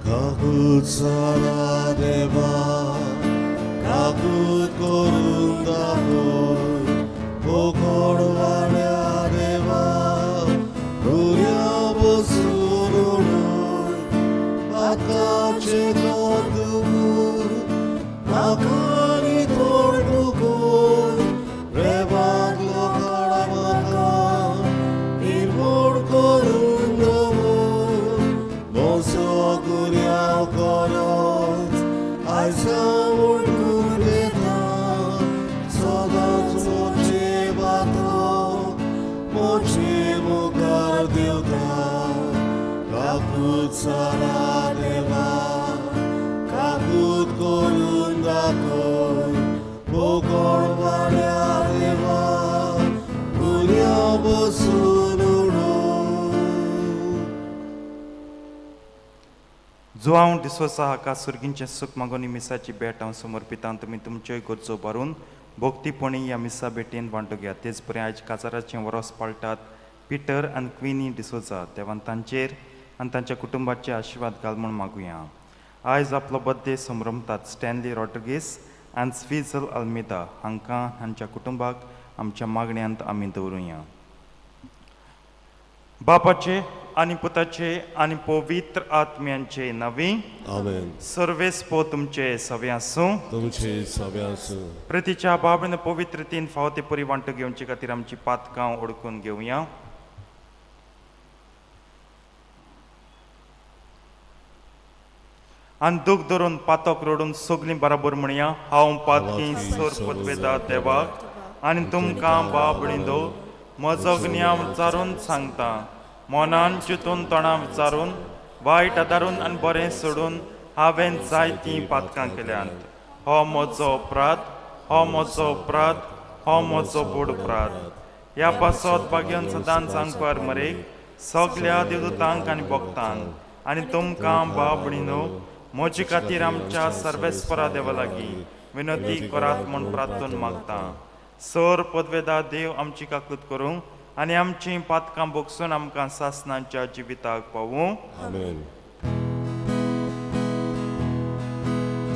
काकूत सारा देवा, काकूत करून दाखय, पोकोडवाड्या देवा, भुरग्या बसून उडय, पातकाचे तोंड म्हाका नितळ दुखय, रेबाक लोकाड म्हाका निर्मूळ करून दवर, म्हजो गुन्यांव करत आयज वळखून घेता, सदांच म्हजे पातक म्हजे मुखार देवता, काकूत सारा देवा, काकूत करून दाखय, पोकोडवाड्या देवा, गुन्यांव बसून उडय. जुआंव डिसोसा हाका सुर्गींचें सूख मागून ही मिसाची भेट हांव समर्पितां. तुमी तुमच्योय गरजो भरून भोक्तीपणी ह्या मिसा भेटेन वांटो घेयात. तेच परी आयज काजाराचें वरोस पाळटात पिटर आनी क्विनी डिसोजा, देवान तांचेर आनी तांच्या कुटुंबाचे आशिर्वाद घाल म्हूण मागुया. आयज आपलो बड्डे संभ्रमतात स्टॅनली रॉड्रिगीस आनी स्विझल अल्मेदा हांकां हांच्या कुटुंबाक आमच्या मागण्यांत आमी दवरुया. बापाचे आनी पुताचे आनी पवित्र आत्म्यांचे नवी. आमेन. सर्वेस्पो तुमचे सवे आसूं. तुमचे सगळे आसूं. प्रतीच्या बाबीन पवित्रतेन फावो ते परी वांटो घेवचे खातीर आमची पातकां ओडकून घेवया. आनी दूख धरून पातक रडून सगलीं बराबर म्हणया, हांव पातकी सोर पदवेता देवाक आनी तुमकां बाबणींदो म्हजो गुन्यांव विचारून सांगता. मनान चिंतून तोंडां विचारून वायट आदारून आनी बरें सोडून हांवें जायतीं पातकां केल्यांत. हो म्हजो अपराध, हो म्हजो अपराध, हो म्हजो व्हड अपराध. ह्या पासत भाग्यान सदांच सांगपार मरेक सगल्या देवदूतांक आनी भक्तांक आनी तुमकां बाबणीनो म्हजे खातीर आमच्या सर्वेस्परा देवा लागीं विनंती करात म्हूण प्रार्थन मागता. सर पदवेदा देव आमची काकूत करूं आनी आमचीं पातकां भोगसून आमकां सासनाच्या जिविताक पावूं. आमेन.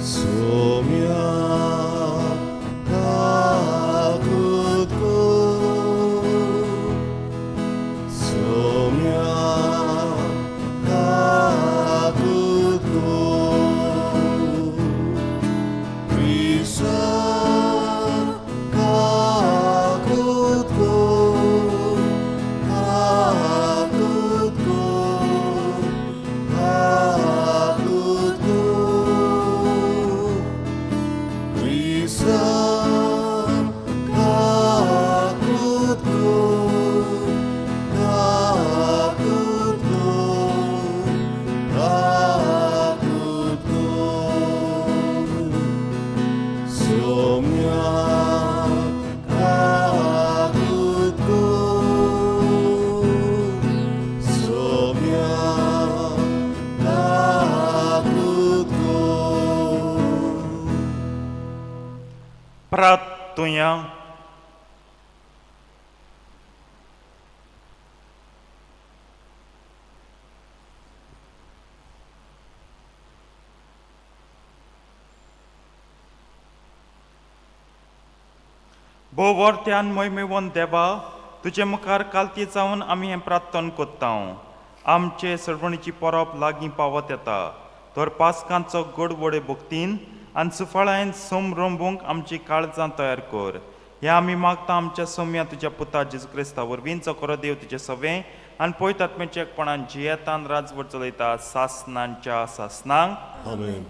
सोम्या काकूत कर, सोम्या काकूत कर, क्रिस्ता काकूत कर, काकूत कर, काकूत कर, क्रिस्ता काकूत कर, काकूत कर, काकूत कर, सोम्या काकूत कर, सोम्या काकूत कर. प्रार्थुया. भोवर्त्यान मोहिमेवन देवा, तुजे मुखार कालती जावन आमी हें प्रार्थन कोत्ता. आमचे सरवणीची परब लागीं पावत येता, तर पासकांचो गोडवडे भक्तीन आनी सुफळायेन सोमरंबूंक आमची काळजां तयार कर. हें आमी मागता आमच्या सोम्या तुज्या पुता जेजू क्रिस्ता वरवीं, जो खरो देव तुजें सवें आनी पयत आत्म्याच्या एकपणान जियेतान राजवट चलयता सासनांच्या सासनांक. आमेन.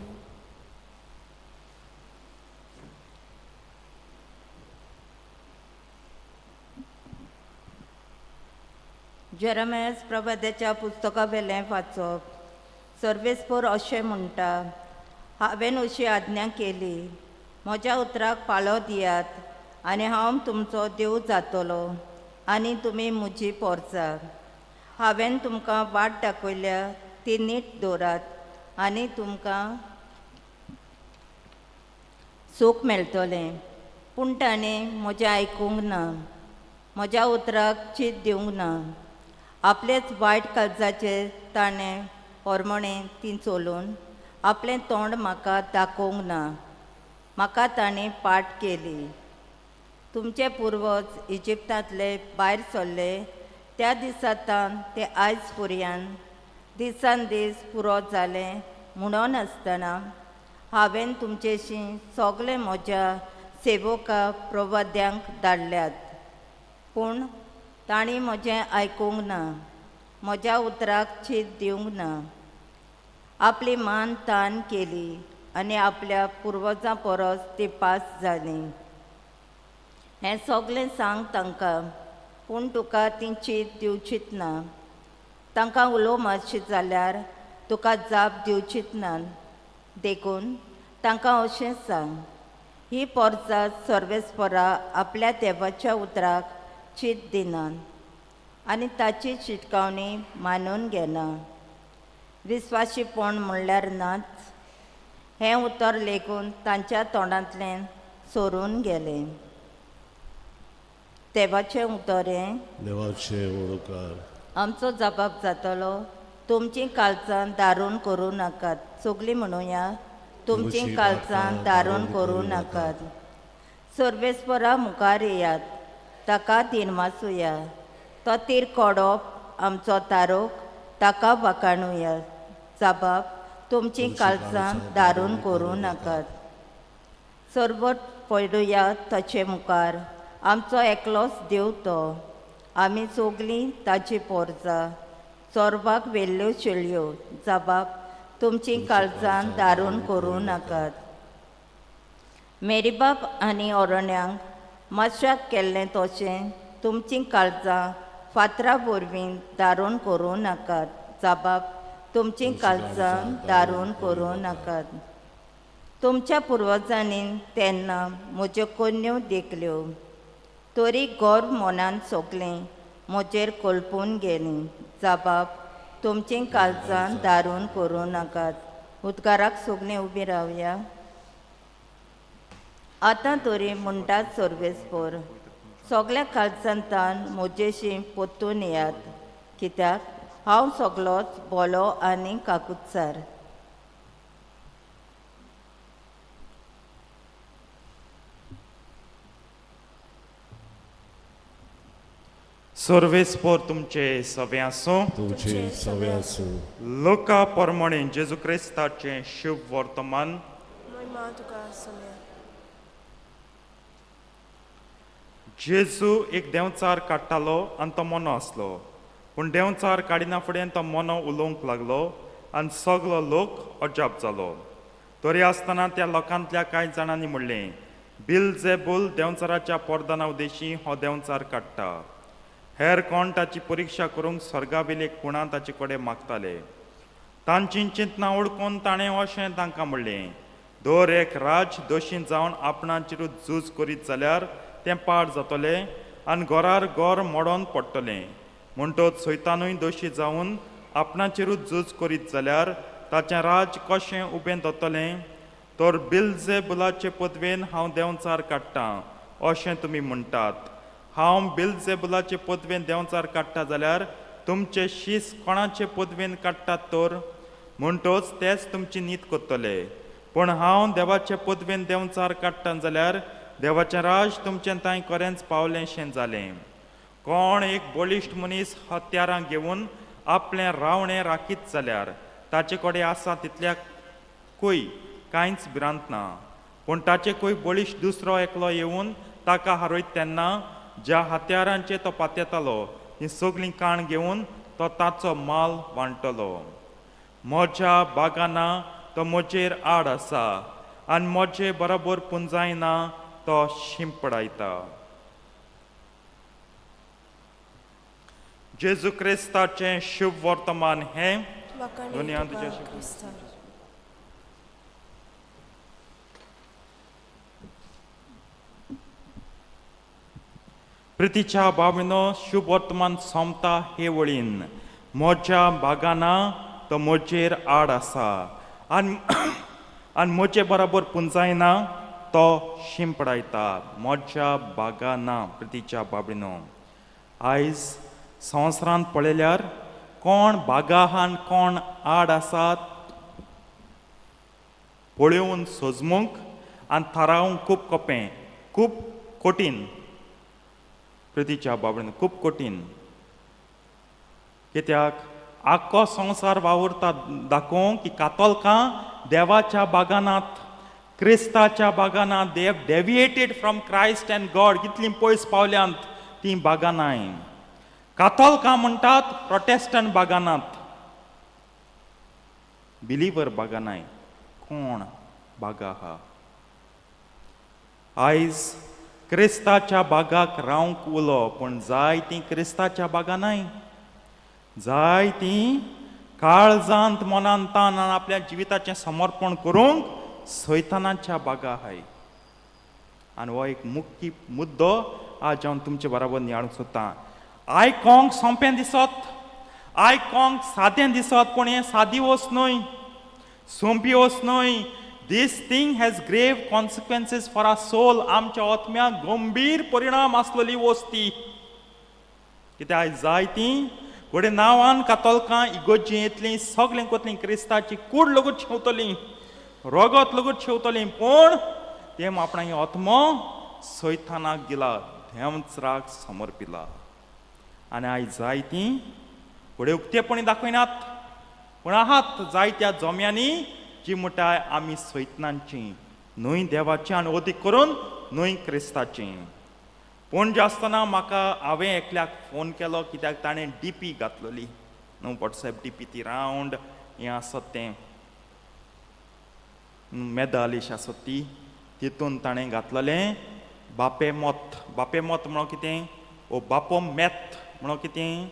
जेरमेस प्रबोधाच्या पुस्तका वेलें वाचप. सर्वेस्पोर अशें म्हणटा, हांवें अशी आज्ञा केली, म्हज्या उतराक पाळो दियात आनी हांव तुमचो देव जातलो आनी तुमी म्हजी पोरसां. हांवें तुमकां वाट दाखयल्या ती नीट दवरात आनी तुमकां सूख मेळटलें. पूण ताणें म्हजें आयकूंक ना, म्हज्या उतराक चीत दिवंक ना. आपलेच वायट काळजाचेर ताणें पोरमणें तीं चलून आपलें तोंड म्हाका दाखोवंक ना. म्हाका तांणी पाट केली. तुमचे पुर्वज इजिप्तांतले भायर सरले त्या दिसांतान ते आयज पुरयान दिसान दीस पुरो जालें म्हणून आसतना हांवें तुमचेशी सगळे म्हज्या सेवका प्रवाद्यांक धाडल्यात, पूण तांणी म्हजें आयकूंक ना, म्हज्या उतराक चीत दिवंक ना. आपली मान तान केली आनी आपल्या पुर्वजां परस ती पास जाली. हें सगळें सांग तांकां, पूण तुका ती चीत दिवचीच ना. तांकां उलो मारशीत जाल्यार तुका जाप दिवचीच ना. देखून तांकां अशें सांग, ही पोरसां सर्वेस्परा आपल्या देवाच्या उतराक चीत दिनात आनी ताची शिटकावणी मानून घेना. विस्वाशीपण म्हणल्यार नाच हें उतर लेगून तांच्या तोंडांतल्यान सोरून गेलें. देवाचें उतर हें देवाचे ओळकार. आमचो जबाब जातलो. तुमचीं काळजां दारून करूं नाकात. सगलीं म्हणुया, तुमचीं काळजां दारून करूं नाकात. सर्वेस्परा मुखार येयात, ताका दिनवासुया. तो तीर कोडप आमचो तारोक, ताका वाखाणुया. जबाब तुमचीं काळजां दारून करूं नाकात. सरबत पडुया ताचे मुखार, आमचो एकलोच देव तो. आमी सगलीं ताची पोरसां, चोरपाक व्हेल्ल्यो शेळयो. जबाब तुमचीं काळजां दारून करूं नाकात. मेरीबाब आनी ओरण्यांक मातशाक केल्लें तशें तुमचीं काळजां फातरा वरवीं दारून करूं नाकात. जबाब तुमचीं काळजां दारून करूं नाकात. तुमच्या पुर्वजांनी तेन्ना म्हज्यो कोन्यो देखल्यो, तरी गोर मनान सगलें म्हजेर कोलपून गेलीं. जबाब तुमचीं काळजां दारून करूं नाकात. उदकाराक सगलीं उबीं रावया. आतां तरी म्हणटात सर्वेस्पर, सगल्या काळजांतान म्हजेशी परतून येयात, कित्याक हांव सगलोच बोलो आनी काकुत्सार. सर्वेस्पोर तुमचे सवे आसूं. तुमचे सवे आसूं. लोका परमणे जेजू क्रिस्ताचें शुभ वर्तमान. महिमा तुका सोम्या. जेजू एक देंवचार काडटालो आनी तो मोनो आसलो, पूण देंवचार काडिना फुडें तो मोनो उलोवंक लागलो आनी सगलो लोक अजाप जालो. तरी आसतना त्या लोकांतल्या कांय जाणांनी म्हणलें, बिलजेबूल देंवचाराच्या पोरदाना उदेशी हो देंवचार काडटा. हेर कोण ताची परिक्षा करूंक स्वर्गावेले खुणा ताचे कडेन मागताले. तांची चिंतनां ओळखून ताणें अशें तांकां म्हणलें, दर एक राज दोशी जावन आपणाचेरूच झूज करीत जाल्यार तें पाड जातलें आनी घरार घर मोडोन पडटलें. म्हणटच सैतानूय दोशी जावन आपणाचेरूच झूज करीत जाल्यार ताचें राज कशें उबें जातलें? तर बिलजेबुलाचे पदवेन हांव देंवचार काडटां अशें तुमी म्हणटात. हांव बिलजेबुलाचे पदवेन देंवचार काडटा जाल्यार तुमचे शीस कोणाचे पदवेन काडटात तर? म्हणटच तेच तुमची नीत करतले. पूण हांव देवाचे पदवेन देंवचार काडटा जाल्यार देवाचें राज तुमचें तांय खरेंच पावलेंशें जालें. कोण एक बळिश्ट मनीस हत्यारां घेवन आपलें रावणें राखीत जाल्यार ताचे कडेन आसा तितल्याकूय कांयच भिरांत ना. पूण ताचेकूय बळिश्ट दुसरो एकलो येवन ताका हारयत तेन्ना ज्या हत्यारांचे तो पात्येतालो हीं सगळीं काण घेवन तो ताचो माल वांट्टलो. म्हज्या बागाना तो म्हजेर आड आसा आनी म्हजे बरोबर पुंजायना तो शिंपडायता. जेजू क्रिस्ताचें शुभ वर्तमान हें. वाखाणीं दुनिया तुका तुज्या शिकवण. क्रिस्ता. प्रितीच्या बाबीनो, शुभ वर्तमान सोंपता हे वळीन, म्हज्या बागाना तो म्हजेर आड आसा आनी आनी म्हजे बरोबर पुंजायना तो शिंपडायता. म्हज्या बागाना. प्रितीच्या बाबीनो, आयज संवसारांत पळयल्यार कोण बागाहान कोण आड आसात पळोवन सोजमूंक आनी थारावंक खूब कोपें, खूब कठीण. प्रितीच्या बाबडीन खूब कठीण, कित्याक आख्खो संवसार वावुरता दाखोवंक की कातोलकां देवाच्या बागानात, क्रिस्ताच्या बागानात. They have deviated from Christ and God. कितलीं पयस पावल्यांत तीं बागानाय. कातोलकां म्हणटात प्रोटेस्टंट बागानात, बिलीवर बागानाय. कोण बागा आहा? आयज क्रिस्ताच्या बागाक रावंक उलो, पूण जाय तीं क्रिस्ताच्या बागानाय, जाय तीं काळजांत मनांत तान आनी आपल्या जिविताचें समर्पण करूंक सैतानाच्या बागा आहाय. आनी हो एक मुख्य मुद्दो आज हांव तुमचे बराबर नियाळूंक सोदतां. आयकोंक सोंपें दिसत, आयकोंक सादें दिसत, पूण हें सादी वस्त न्हय, सोंपी वस्त न्हय. This thing has grave consequences for our soul. आमच्या आत्म्याक गंभीर परिणाम आसलेली वस्त ती. कित्याक आयज जायतीं घडये नांवान कातोलकां इगोर्जी येतलीं, सगळें कोतलीं, क्रिस्ताची कूड लगूच शेवतलीं, रगत लगूच शेवतलीं, पूण तें आपणागे आत्मो सैतानाक दिला, देंवचाराक समर्पिला. आनी आयज जायतीं घडये उक्तेपणी दाखयनात, पूण आहात जायत्या जम्यांनी जी म्हणटाय आमी सैतनांची न्हय देवाची, आनी अदीक करून न्हय क्रिस्ताची. पणजे आसतना म्हाका हांवें एकल्याक फोन केलो, कित्याक ताणें डी पी घातलेली न्हू, वॉट्सएप डी पी, ती रावंड हें आसत तें मेदालिश आसत ती, तितून ताणें घातलेलें बापे मोत. बापे मोत म्हणो कितें? ओ बापो मेत म्हणो कितें?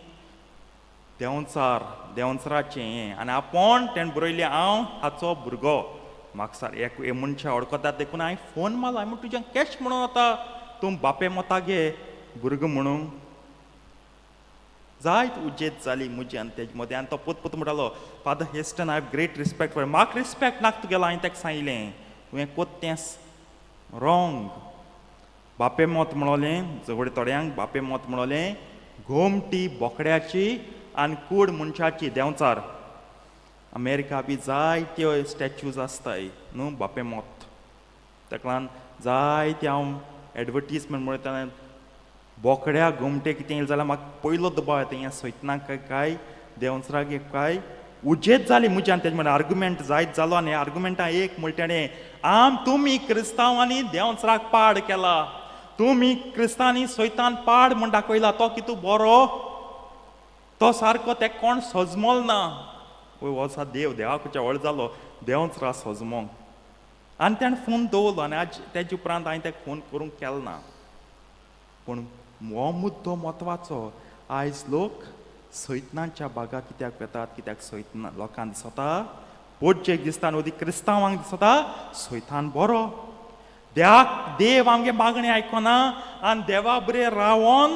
देंवचार, देंवचाराचें हें. आनी आपूण तेणें बरयलें, हांव हाचो भुरगो. म्हाका सार एक मनशां वळखतात, देखून हांवें फोन मारलो. हांवें म्हणलें, तुजें कॅश म्हणून वता तूं बापे मोता गे भुरगो म्हणून? जायत उजेत जाली म्हजी आनी तेजे मदें. आनी तो पोत पोत म्हणटालो, Father Heston, I have great respect for. म्हाका रिस्पेक्ट नाका तुगेलो. हांवें ताका सांगिल्लें, तुवें कोत तें रॉंग. बापे मोत म्हणलें झगडे थोड्यांक, बापे मोत म्हणलें गोमटी बोकड्याची आनी कूड मनशाची, देंवचार. अमेरिका बी जायत्यो स्टॅच्यूज आसताय न्हू बापे मोत. ताका लागून जायते हांव एडवर्टीजमेंट म्हणटा, बोकड्या गोमटे कितें येयलें जाल्यार म्हाका पयलो दबाव येता, हें सैतनाक काय देंवचाराक काय. उजेत जाली म्हजी आनी तेजे म्हळ्यार आर्ग्युमेंट जायत जालो. आनी आर्ग्युमेंटा एक म्हणटा तेणें, आम तुमी क्रिस्तांवांनी देंवचाराक पाड केला, तुमी क्रिस्तांनी सैतान पाड म्हूण दाखयला. तो कितू बरो, तो सारको, ते कोण सजमोल ना. वय, हो आसा देव, देवाक व्हड जालो देंवचारा सजमोंक. आनी तेणें फोन दवरलो आनी आज तेजे उपरांत हांवें ताका फोन करूंक केलो ना. पूण हो मुद्दो म्हत्वाचो. आयज लोक सैतनाच्या बागा कित्याक वेतात? कित्याक सैतना लोकांक दिसता, पोटजेक दिसता आनी अदीक क्रिस्तांवांक दिसता सैतान बरो, देवाक देव आमगे मागणें आयकना आनी देवा बरें रावोन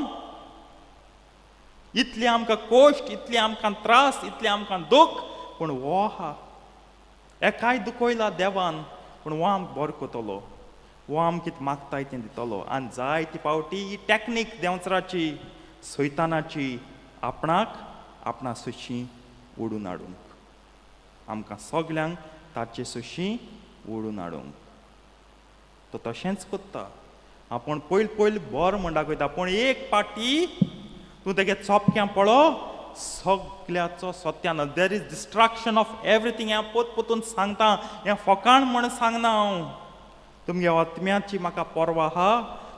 इतले आमकां कोश्ट, इतले आमकां त्रास, इतले आमकां दुख्ख, पूण हो आहा एकाय दुखयला देवान, पूण हो आमकां बरो करतलो, हो आमकां कितें मागताय तें दितलो. आनी जायते फावटी ही टॅक्नीक देंवचाराची, सैतानाची, आपणाक आपणा सुशी ओडून हाडूंक, आमकां सगल्यांक ताचे सुशी ओडून हाडूंक तो तशेंच करता. आपूण पयलीं पयलीं बरो म्हण दाखयता, पूण एक पाटी तूं तेगे चोपक्यां पळो, सगल्याचो सत्यान. There is destruction of everything. हें पोत पोतून सांगता, हें फकाण म्हण सांगना हांव. तुमगे आत्म्याची म्हाका पर्वा आहा,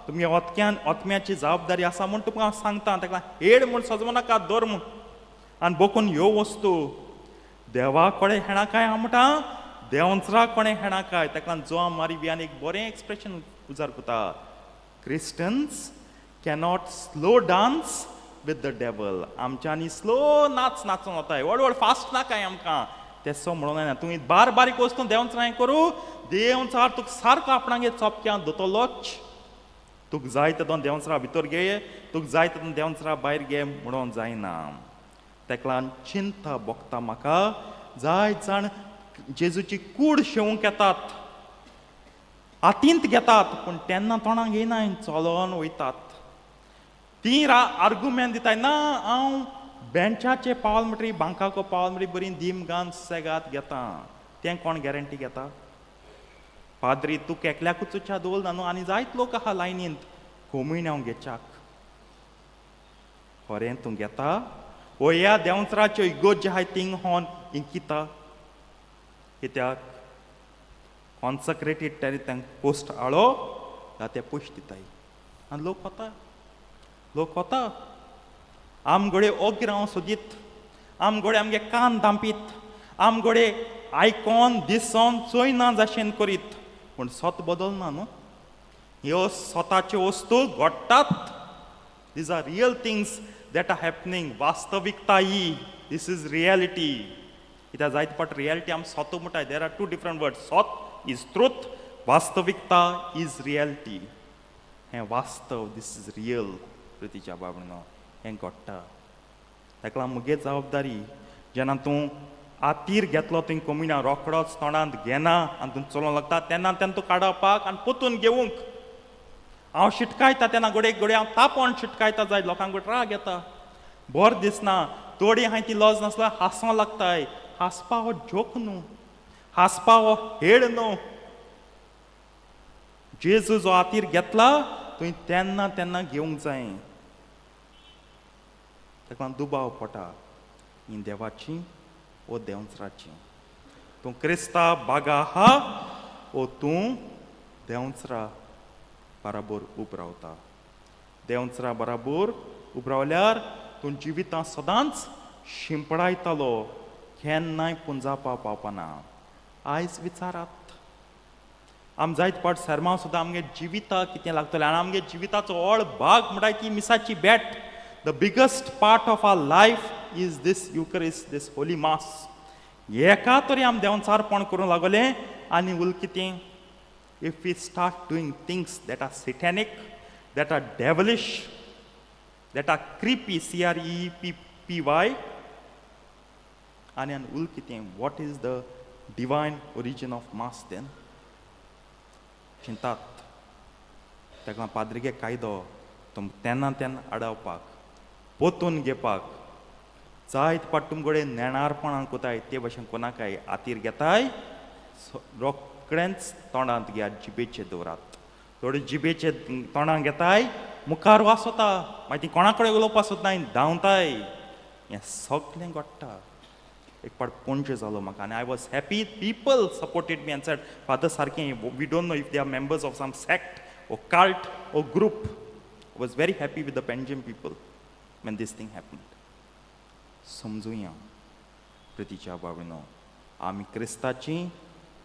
तुमगे ओतक्यान आत्म्याची जबाबदारी आसा म्हूण तुमकां हांव सांगता. ताका हेड म्हूण सजमो नाका धर्म आनी बोकून ह्यो वस्तू देवा कडेन हेणा काय, हांव म्हणटा देंवचारा कोणें हेणा काय. ताका लागून जोआ मारी एक बरें एक्सप्रेशन उजार करता, Christians cannot slow dance with the devil. आमच्यांनी स्लो नाच नाचून वताय, व्हड व्हड फास्ट नाकाय आमकां. तेसो म्हणून जायना. तुमी बार बारीक वस्तू देंवचार करूं, देंवचार तुका सारको आपणागे चोपक्यां दोतलोच. तुका जाय तेदोन देंवचारा भितर घे, तुका जाय तेदोन देंवचारा भायर घे म्हणून जायना. ताका लागून चिंता भोगता म्हाका, जायत जाण जेजूची कूड शेवंक येतात, हातींत घेतात, पूण तेन्ना तोंडाक येनाय, चलोन वयतात. ती आर्गुमेंट दिताय, ना हांव बेंचाचे पावल म्हणटरी बांकाको पावल म्हणटरी बरी दिमगान सेगात घेता. तें कोण गॅरंटी घेता? पाद्री तुका एकल्याकूच च्या दवरना न्हू, आनी जायत लोक आहा लायनींत कोमिण्यांव घेच्याक. खरें तूं घेता ओ ह्या देंवचाराच्यो इगोर्ज आहाय थिंग होन इंकिता. कित्याक कॉन्सक्रेटेड तरी तांकां पोस्ट हाडो जाल्यार ते पयशे दिताय आनी लोक वता, लोक वता. आमगडे ओग्रांव सोदीत, आमगडे आमगे कान धांपीत, आमगडे आयकोन दिसोन चोयना जाशेन करीत, पूण सत बदलना न्हू. ह्यो स्वताच्यो वस्तू घडटात. These are real things that are happening. वास्तविकता ही, this is reality. कित्याक जायते फावट रियलिटी आमी सत म्हणटाय. There are two different word. सत is truth, वास्तविकता is reality. हें वास्तव, this is real. प्रितीच्या बाबणो, हें घडटा. ताका लागून मुगे जबाबदारी, जेन्ना तूं आतीर घेतलो तुवें कोमिण्या रोखडोच तोंडांत घेना आनी तूं चलोवंक लागता तेन्ना तेन्ना तूं काडपाक आनी पोतून घेवंक. हांव शिटकायता तेन्ना घडये घडये हांव तापोन शिटकायता जायत, लोकांक राग येता, बरें दिसना. थोडी हांवें ती लज नासल्यार हांसोंक लागताय. हांसपा हो जोक न्हू, हांसपा हो हेळ न्हू. जेजू जो आतीर घेतला तुवें तेन्ना तेन्ना घेवंक जाय. ताका लागून दुबाव पडटा ही देवाची ओ देंवचाराची. तूं क्रिस्ता बागा आहा ओ तूं देंवचारा बराबर उब रावता. देंवचारा बराबर उब रावल्यार तूं जिवितां सदांच शिंपडायतालो, केन्नाय पुंजापा पावपाना. आयज विचारात, आम जायत पाट सेर्मांव सुद्दां आमगे जिविताक कितें लागतलें आनी आमगे जिविताचो व्हड भाग म्हणटा ती मिसाची भेट. The biggest part of our life is this Eucharist, this holy mass. एका तरी आम देंवचारपण करूंक लागले आनी उल कितें? If we start doing things that are satanic, that are devilish, that are creepy, C R E P P Y, आनी आनी उल कितें? What is the divine origin of mass then? चिंतात. ताका पाद्रिगे कायदो तुम तेन्ना तेन्ना आडावपाक, पोतून घेवपाक. जायत पाट तुमकडे नेणारपणान कोताय ते भशेन कोणाकाय आतीर घेताय, रोखडेंच तोंडांत घेयात, जिबेचे दवरात. थोडे जिबेचे तोंडांत घेताय, मुखार वास वता, मागीर ती कोणा कडेन उलोवपाक सोदनाय, धांवताय. हें सगळें घडटा. एक पाट पणजे जालो म्हाका आनी I was happy, people supported me and said, father सारकें, we don't know if they are members of some sect or cult or group. I was very happy with the Panjim people when this thing happened. समजुया प्रितीच्या बाबीनो, आमी क्रिस्ताची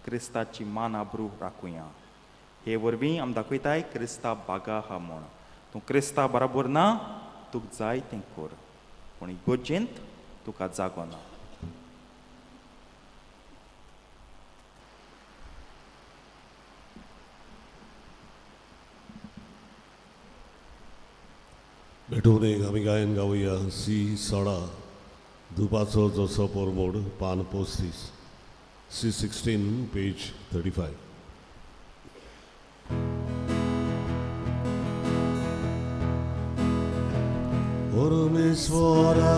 क्रिस्ताची मान आब्रू राखुया. हे वरवीं आमी दाखयताय क्रिस्ता बागा आहा म्हूण. तूं क्रिस्ता बराबर ना, तुका जाय तें कर, पूण इगोर्जेंत तुका जागो ना. भेटून एक आमी गायन गावया. सी 16, धुपाचो जसो पोरमोड, पान 35. C 16, page 35. परमेश्वरा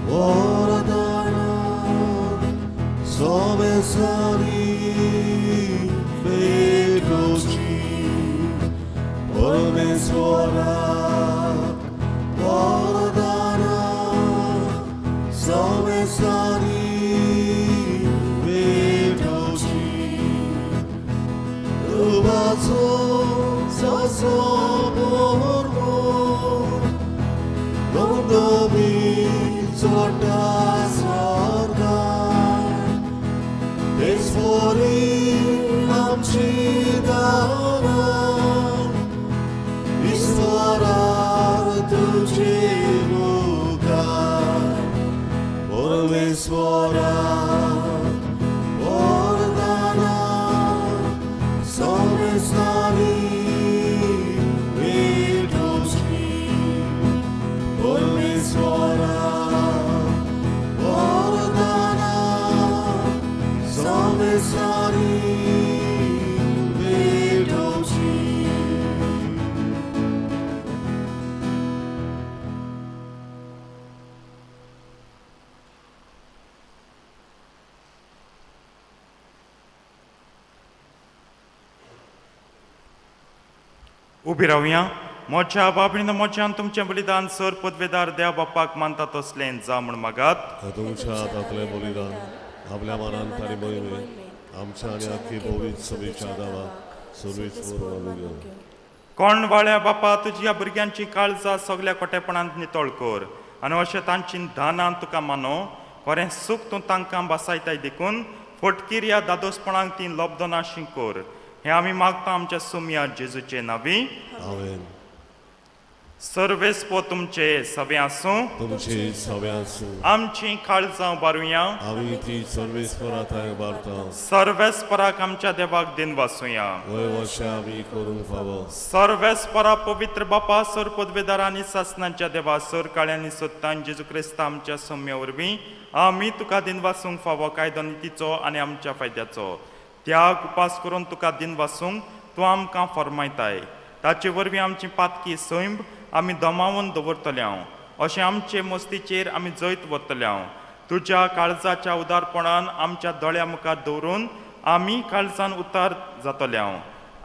वरदाना समेसारी भेटोची. परमेश्वरा वरदाना समेसारी भेटोची. धुपाचो जसो पोरमोड नोंदोबी चडटा स्वर्गार, तेचपरी आमची दानां ईश्वरार तुजे मुखार. परमेश्वरा वरदाना समेस्तानी भेटोची. परमेश्वरा वरदाना समेस्तानी भेटोची. उबी रावया. म्हज्या बाबणीन म्हज्यान तुमचें बलिदान सर पदवेदार देव बापाक मानता तसलें जा म्हूण मागात. तुमच्या हातांतलें बलिदान आपल्या मनान आनी मोहिमेन आमच्या आनी आख्खी भोवीत सभेच्या दावाक सर्वेच मानून घेवं. कोण वाळ्या बापा, तुज्या भुरग्यांची काळजां सगल्या खोटेपणांत नितळ कर आनी अशें तांची दानां तुका मानो खरें सूख तूं तांकां बसायताय देखून फटकीर ह्या दादोसपणाक ती लब्धनाशी कर. हें आमी मागता आमच्या सुमया जेजूचे नांवी. आमेन. सर्वेस्पो तुमचे सवे आसूं. तुमचे सवे आसूं. आमची काळजां उबारुया. आमी ती सर्वेस्परा थंय उबारता. सर्वेस्पराक आमच्या देवाक दिन वासुया. वय वशें आमी करूंक फावो. सर्वेस्परा पवित्र बापा, सर पदवेदार आनी सासनाच्या देवा, सर काळ्यांनी सोदतान जेजू क्रिस्ता आमच्या सौम्या वरवीं आमी तुका दिन वासूंक फावो कायदो नितीचो आनी आमच्या फायद्याचो त्याग उपास करून तुका दिन वासूंक तूं आमकां फर्मायताय. ताचे वरवीं आमची पातकी सैंब आमी दमावन दवरतले हांव, अशें आमचे मस्तीचेर आमी जैत वतले हांव. तुज्या काळजाच्या उदारपणान आमच्या दोळ्या मुखार दवरून आमी काळजान उतार जातले हांव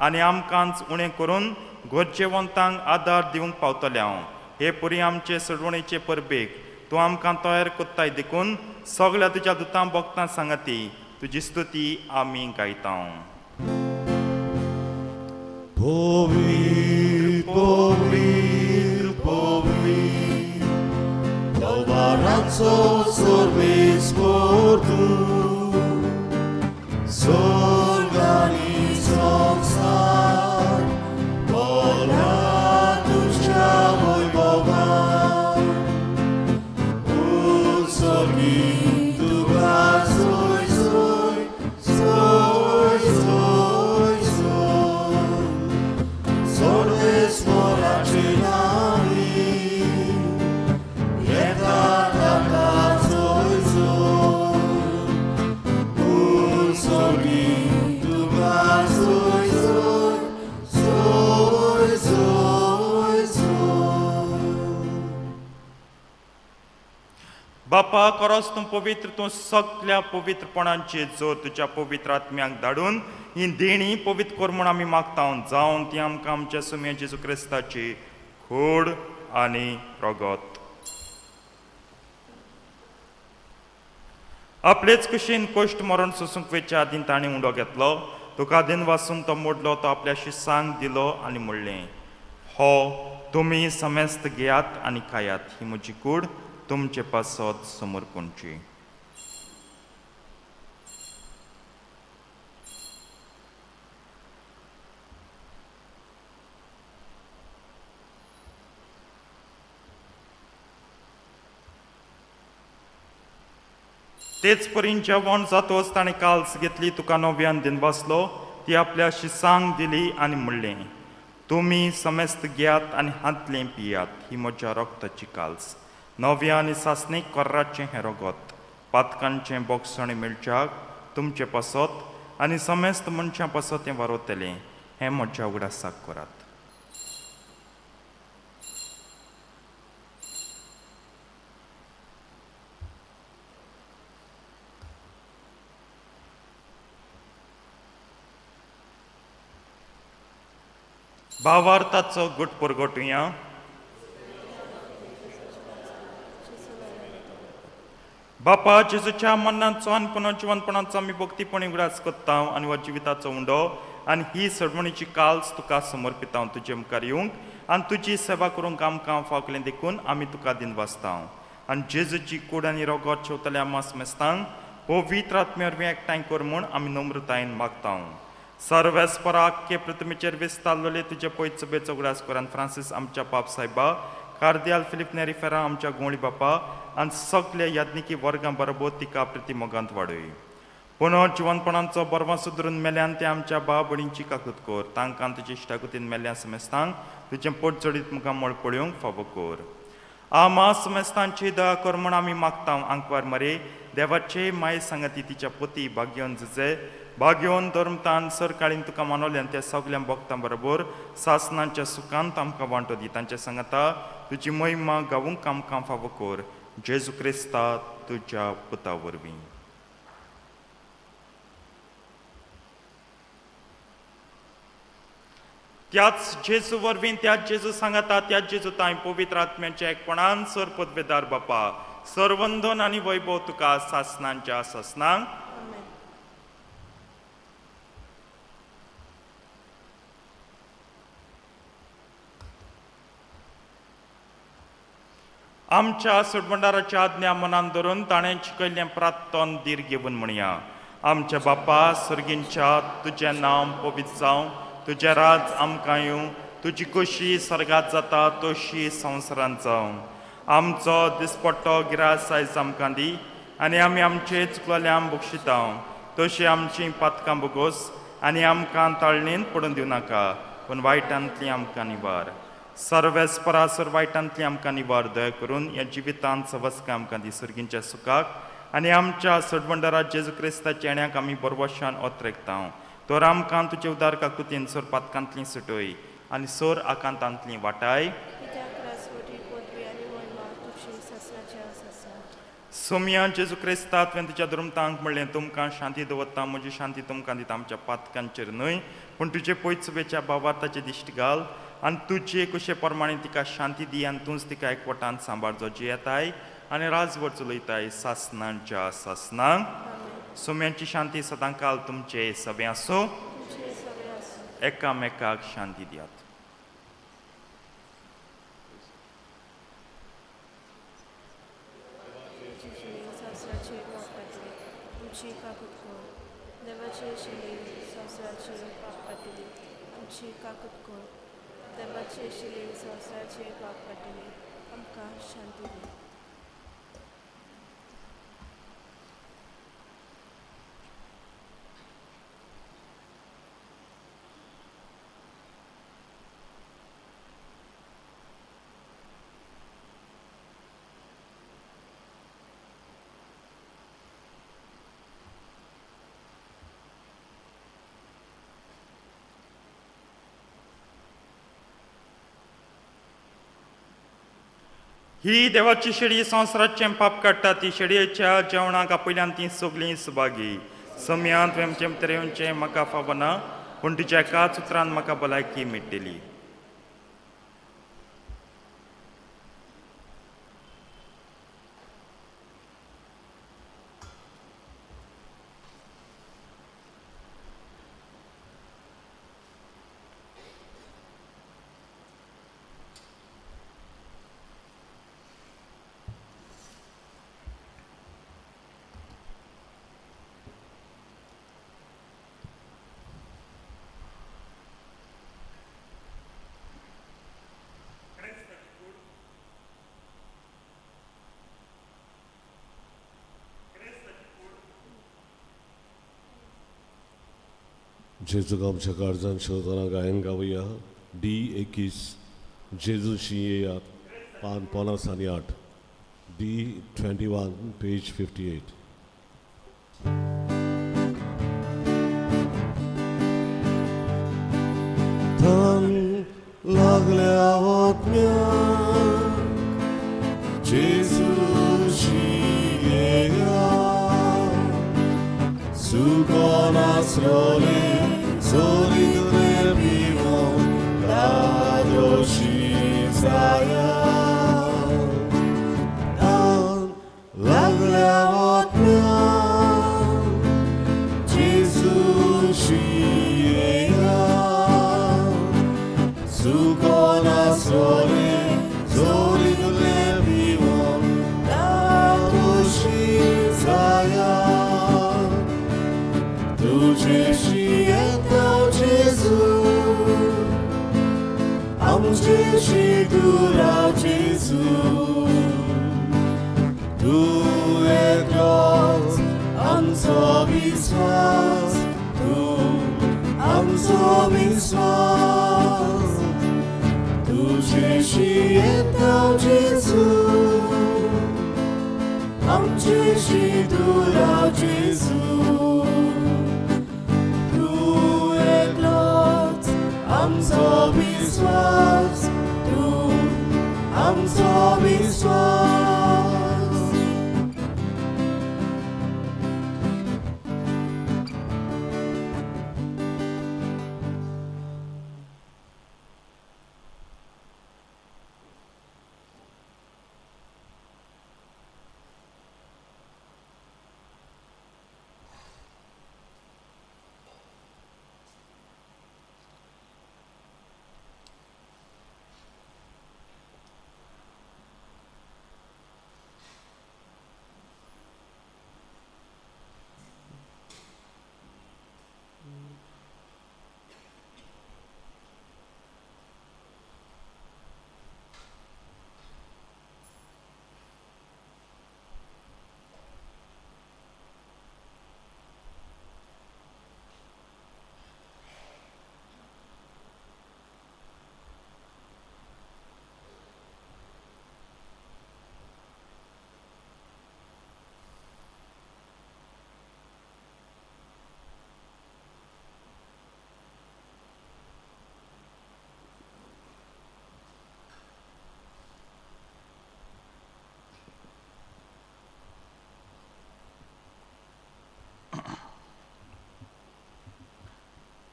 आनी आमकांच उणें करून गरजेवंतांक आदार दिवंक पावतले हांव. हे पुरी आमचे सोडवणेचे परबेक तूं आमकां तयार कोत्ताय देखून सगल्या तुज्या दुतां भक्तां सांगाती तुजी स्तुती आमी गायता. पवित्र पवित्र पवित्र दरबाराचो सर्वेस्पर तूं, स्वर्ग आनी संवसार भरला तुज्या वैभवान. उत्सर्गी तुका सोय सोय सोय सोय सोय सर्वेस्पराचे नांवी येता ताका सोय सोय. उत्सर्गी तुका सोय सोय सोय सोय सोय. बापा, खरोच तूं पवित्र, तूं सगल्या पवित्रपणांचे जोर तुज्या पवित्र आत्म्याक धाडून ही देणी पवित्र कर म्हूण आमी मागता, जावन ती आमकां आमच्या सुम्या जेजू क्रिस्ताची खोड आनी रगत. आपलेच कुशीन कश्ट मरण सोसूंक वेच्या आदीं ताणें उंडो घेतलो, तुका दिन वासून तो मोडलो, तो आपल्या शिसांक दिलो आनी म्हणलें, हो तुमी समेस्त घेयात आनी खायात, ही म्हजी कूड तुमचे पासत समर्पणची. तेच परीन जेवण जातोच ताणें काल्स घेतली, तुका नव्यान दिन बसलो, ती आपल्या शिसांक दिली आनी म्हणलें, तुमी समेस्त घेयात आनी हांतलें पियात, ही म्हज्या रक्ताची काल्स, नव्या आनी सासणीक कोर्राचें हें रगत, पातकांचें बोगसणें मेळच्याक तुमचे पासत आनी समेस्त मनशां पासत हें वारवतलें, हें म्हज्या उगडासाक करात. भावार्थाचो गुट परगटुया. बापा, जेजूच्या मरणाचो आनी पुनर्जिवनपणाचो आमी भक्तीपणी उगडास करता आनी हो जिविताचो उंडो आनी ही सडवणीची काल्स तुका समर्पिता. तुजे मुखार येवंक आनी तुजी सेवा करूंक आमकां फावकलें देखून आमी तुका दिन वाचता आनी जेजूची कूड आनी रगत शेवतल्या मास मेस्तांक पवित्र आत्म्या वरवीं एकठांय कर म्हूण आमी नम्रतायेन मागता. सर्वेस्परा आख्खे पृथ्वीचेर विस्तारलेले तुजे पयत सभेचो उगडास कर आनी फ्रांसीस आमच्या पाप सायबा, कार्दियाल फिलीप नेरी फेरा आमच्या गोंवळी बापा आनी सगल्या याज्ञिकी वर्गां बरोबर तिका प्रिती मोगांत वाडय. पुनर्जिवनपणाचो बरवा सुदरून मेल्यान ते आमच्या भाव भयणींची काकूत कर, तांकां तुजे इश्टागतीन मेल्ल्या समेस्तांक तुजें पोट चडीत मुखामळ पळोवंक फावो कर. आमा समेस्तांची दया कर म्हूण आमी मागता. आंकवार मरे देवाचे माये सांगाती तिच्या पती भाग्यवन जुजे भाग्यवन धर्मतान सरकाळीन तुका मानवल्यान त्या सगल्या भक्तां बरोबर सासनांच्या सुखांत आमकां वांटो दी. तांच्या सांगाता तुजी महिमा गावूंक आमकां फावो कर, जेजू क्रिस्ता तुज्या पुता वरवीं. त्याच जेजू वरवीं, त्याच जेजू सांगाता, त्याच जेजू तांय पवित्र आत्म्याच्या एकपणान सर पदवेदार बापा, सरवंदन आनी वैभव तुका सासनांच्या सासनांक. आमेन. आमच्या सोडवंडाराच्या आज्ञा मनान धरून ताणें शिकयल्लें प्रार्थन धीर घेवन म्हणया. आमच्या बापा सर्गींच्या, तुजें नांव पवित्र जावं, तुजें राज आमकां येवं, तुजी कशी सर्गात जाता तशी संवसारांत जावं. आमचो दिसपट्टो गिरास आयज आमकां दी आनी आमी आमचे चुकलेल्यांक बक्षिता तशी आमची पातकां बोगोस आनी आमकां ताळणेन पडून दिवं नाका, पूण वायटांतली आमकां निवार. सर्वेस्परासर वायटांतली आमकां निवार. दया करून ह्या जिवितांत सवस्कां आमकां दी सर्गींच्या सुखाक आनी आमच्या सडवंडरा जेजू क्रिस्ताच्या येण्याक आमी बरवशान ओतरेकता. तर आमकां तुजे उदार काकुतीन सोर पातकांतली सुटय आनी सोर आकांतांतली वाटाय. कित्याक राजवटी, पदवी आनी महिमा तुजी सासणाच्या सासणाक. सोमया जेजू क्रिस्ता, तुवें तुज्या दुर्मतांक म्हणलें, तुमकां शांती दवरता, म्हजी शांती तुमकां दिता. आमच्या पातकांचेर न्हय पूण तुजे पयचुबेच्या बाबार्थाचे दिश्ट घाल आनी तुजे कुशे प्रमाणे तिका शांती दी आनी तूंच तिका एकवटान सांबाळ, जो जियेताय आनी राजवट चलयताय सासनांच्या सासनांक. आमेन. सोम्यांची शांती सदांकाल तुमचे सगळें आसूं. तुमचे सगळे आसूं. एकामेकाक शांती दियात. तुजी संवसाराची पाप काडटली, आमची काकूत कर. देवाची आशिल्ली संवसाराची पाप काडटली, आमची काकूत कर. देवाची आशिल्ली संवसाराची पाप काडटली, आमकां शांती दी. ही देवाची शेळी संवसाराचें पाप काडटा. ती शेळयेच्या जेवणाक आपयल्यान ती सगळीं सुभागी. सम्यांत तुवें आमचें येवचें म्हाका फावना, पूण तुज्या एकाच उतरान म्हाका भलायकी मेळटली. जेजूक आमच्या काळजान शोधना गायन गावया. डी 21, जेजूशी येयात, पान 58, डी 21, पेज 58. धन लागल्या आत्म्याक जेजूशी येयात, सुकोन आसलोले सोरिदुले पिवोन दादोशी जाया. धन लागल्या आत्म्याक जेजूशी येयात, सुकोन आसलोले सोरिदुले पिवोन दादोशी जाया. तुझेशी येता जेजू, आमचेशी दुरा जेजू, तूं एकलोच आमचो विस्वास, तूं आमचो विस्वास. तुझेशी येता जेजू, आमचेशी दुरा जेजू, तूं एकलोच आमचो विस्वास, तूं आमचो विस्वास.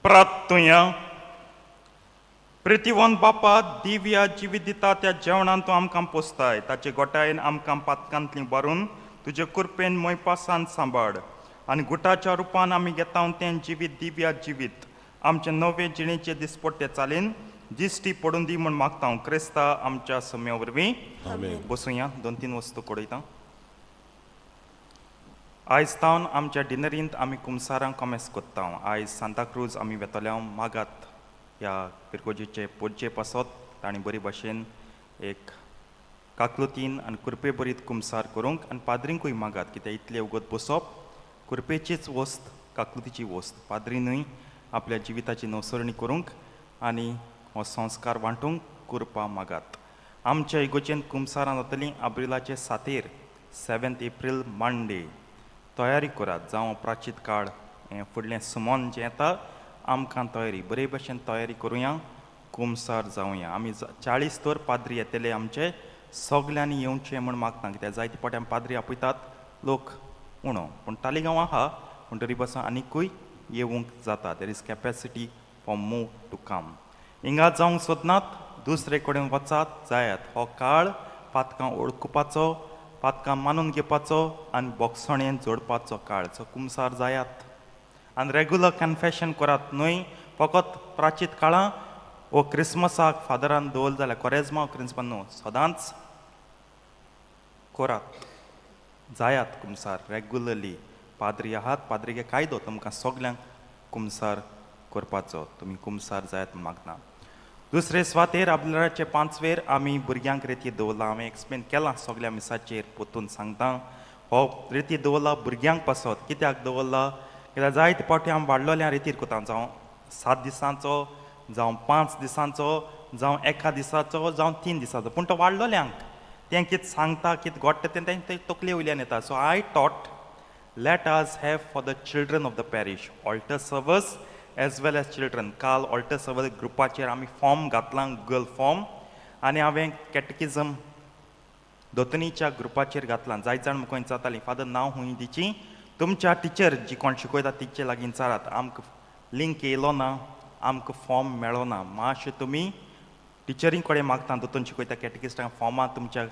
प्रार्थुया. प्रितीवन बापा, दिव्या जिवीत दिता त्या जेवणान तूं आमकां पोसताय. ताचे गोटायेन आमकां पातकांतली भरून तुजे कृपेन मोयपासान सांबाळ आनी गुटाच्या रुपान आमी घेता तें जिवीत दिव्या जिवीत आमचे नवे जिणेचे दिसपट्टे चालीन दिश्टी पडून दी म्हूण मागता क्रिस्ता आमच्या सम्या वरवीं. आमेन. बसुया. दोन तीन वस्तू कडयता. आयज तावन आमच्या डिनरींत आमी कुमसारां कॉमेस कोत्ता. आयज सांताक्रूज आमी वेतल्या. मागात ह्या पिरगोजीचे पोरचे पासत तांणी बरी भाशेन एक काकलुतीन आनी कृपे बरीत कुमसार करूंक आनी पाद्रींकूय मागात, कित्याक इतले उगत बसप कृपेचीच वस्त, काकलुतीची वस्त. पाद्रीनूय आपल्या जिविताची नवसरणी करूंक आनी हो संस्कार वांटूंक कृपा मागात. आमच्या इगोचेन कुमसारां जातलीं आब्रिलाचे सातेर, 7 एप्रील मंडे. तयारी करात. जावं प्राचीत काळ हें फुडलें सुमन जें येता, आमकां तयारी बरे भशेन तयारी करुया, कुमसार जावया. आमी 40 तर पाद्री येतले आमचे. सगल्यांनी येवचें म्हूण मागता, कित्याक जायते फावटी आमी पाद्री आपयतात, लोक उणो. पूण तालिगांव आहा, पूण तरी पासून आनिकूय येवंक जाता. There is capacity for more to come. हिंगा जावंक सोदनात, दुसरे कडेन वचात, जायात. हो काळ पातकां ओळखुपाचो, पातकां मानून घेवपाचो आनी बोगसणेन जोडपाचो काळ. सो कुमसार जायात आनी रेगुलर कन्फेशन करात, न्हय फकत प्राचीत काळां वो क्रिसमसाक फादरान दवरलें जाल्यार, कोरेजमा क्रिसमस न्हू, सदांच करात. जायात कुमसार रेगुलरली. पाद्री आहात, पाद्रीगे कायदो तुमकां सगल्यांक कुमसार करपाचो. तुमी कुमसार जायात म्हूण मागता. दुसरे सुवातेर आब्रिलाचे पांचवेर आमी भुरग्यांक रेती दवरला. हांवें एक्सप्लेन केलां सगल्या मिसाचेर, पोतून सांगता. हो रेती दवरला भुरग्यांक पासत. कित्याक दवरला? कित्याक जायते फावटी आमी वाडलोल्या रेतीर कोता, जावं 7 दिसांचो, जावं 5 दिसांचो, जावं एका दिसाचो, जावं 3 दिसाचो. पूण तो वाडलोल्यांक तें कितें सांगता, कितें घडटा तें तें तकले वयल्यान येता. So I thought, let us have for the children of the parish altar service as well as children. काल altar service ग्रुपाचेर आमी फॉर्म घातलां, गुगल फॉर्म, आनी हांवें कॅटकिजम दोतोनीच्या ग्रुपाचेर घातलां. जायत जाण म्हाका विचारतालीं, फादर, नांव खूंय दिची? तुमच्या टिचर जी कोण शिकयता तिचे लागीं विचारात. आमकां लिंक येयलो ना, आमकां फॉर्म मेळो ना. मातशें तुमी टिचरीं कडेन मागता, दोतोन शिकयता कॅटकिस्टांक, फॉर्मां तुमच्या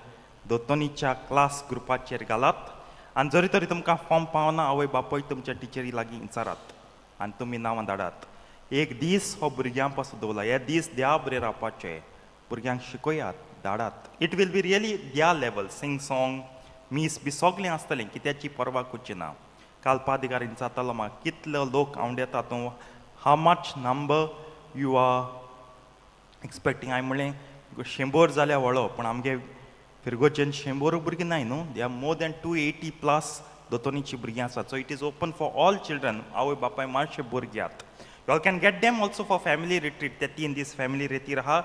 दोतोनीच्या क्लास ग्रुपाचेर घालात. आनी जरी तरी तुमकां फॉर्म पावना, आवय बापूय तुमच्या टिचरी लागीं विचारात आनी तुमी नांवां धाडात. एक दीस हो भुरग्यां पासून दवरला. हे दीस देवा बरें रावपाचे. भुरग्यांक शिकयात, धाडात. It will be really their level, sing song, मीस बी सगळें आसतलें. कित्याची पर्वा करची ना. काल पादिगारीन जातालो म्हाका, कितलो लोक आंवडेता तूं, how much number you are expecting? हांवें म्हणलें, 100 जाल्यार व्हडलो. पूण आमगे फिरगोजेन 100 भुरगीं नाय न्हू, they are more than 280 plus दोतोनीची भुरगीं आसात. So it is open for all children. आवय बापाय मातशे भुरग्यात, you all can get them also for family retreat. ते 3 दीस फॅमिली रेतीर आहा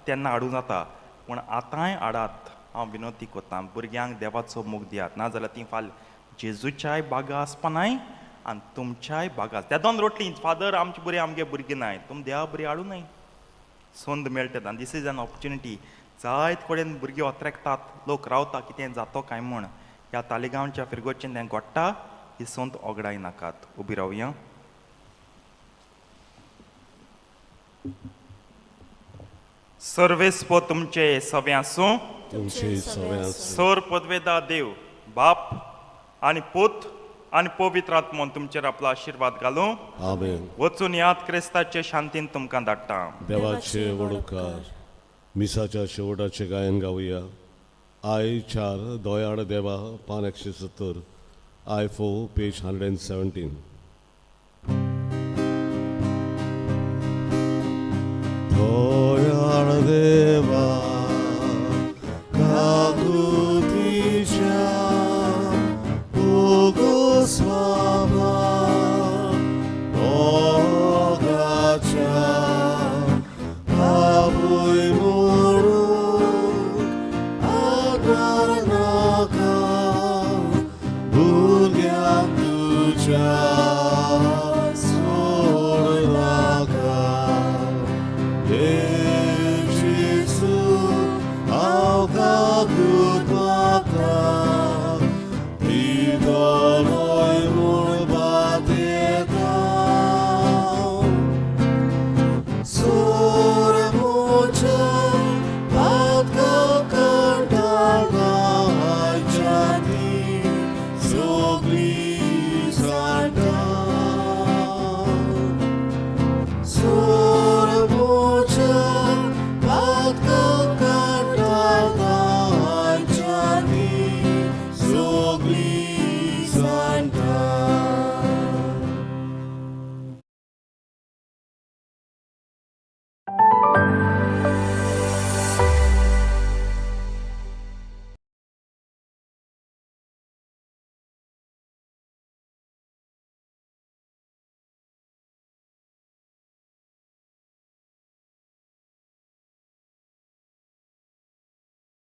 तेन्ना हाडूं जाता, पूण आतांय हाडात. हांव विनवती करतां, भुरग्यांक देवाचो मोग दियात, नाजाल्यार ती फाल्यां जेजूच्याय बागा आसपा नाय आनी तुमच्याय बागा. त्या दोन रोटली, फादर, आमचे बरी आमगे भुरगीं नाय. तुम देवा बरी हाडूं न्हय, संद मेळटा. This is an opportunity. जायत कडेन भुरगीं अट्रॅक्टात, लोक रावता कितें जातो काय म्हूण. ह्या तालिगांवच्या फिरगोचेन तें घडटा. ही संद ओगडाय नाकात. उबी रावया. सर्वेस्पर तुमचे सवे आसूं. तुमचे सवे आसूं. सर पदवेदा देव बाप आनी पूत आनी पवित्र आत्मोन तुमचेर आपलो आशिर्वाद घालूं. आमेन. वचून याद, क्रिस्ताचे शांतीन तुमकां धाडटा. देवाचे व्हड उपकार. मिसाच्या शेवटाचे गायन गावया. I 4, दोयाळ देवा, पान 170. I 4, page 117. दयाळ देवा, काकुतीच्या उगो स्वाभा मोगाच्या आवय म्हणून आदार नाका भुरग्यांक तुज्या सोड नाका. हे जेजू, हांव काकूत मागता, दितलोय म्हूण बातेता. सगळी.